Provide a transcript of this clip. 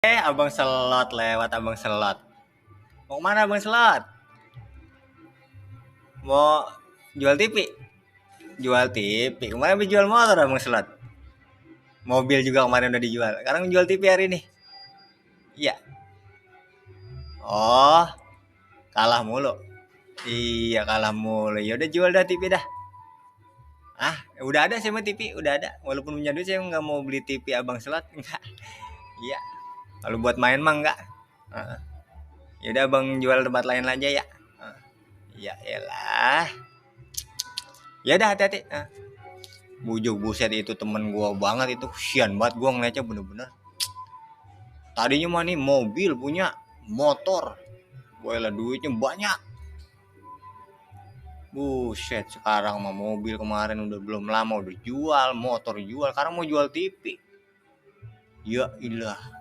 Abang Selot lewat, Abang Selot. Mau kemana Abang Selot? Mau jual TV? Jual TV. Kemarin habis jual motor Abang Selot. Mobil juga kemarin udah dijual. Sekarang jual TV hari ini. Iya. Oh, kalah mulu. Iya, kalah mulu. Ya udah jual dah TV dah. Udah ada sih mah TV, udah ada. Walaupun punya duit saya nggak mau beli TV Abang Selot, enggak. Iya. Kalau buat main mah enggak. Heeh. Ya udah Abang jual tempat lain aja ya. Ya elah. Ya udah hati-hati. Bujuk buset itu temen gua banget itu, sian banget gua ngeliatnya bener-bener. Tadinya mah nih mobil punya, motor, gua lah duitnya banyak. Buset, sekarang mah mobil kemarin udah belum lama udah jual, motor jual, sekarang mau jual TV. Ya ilah.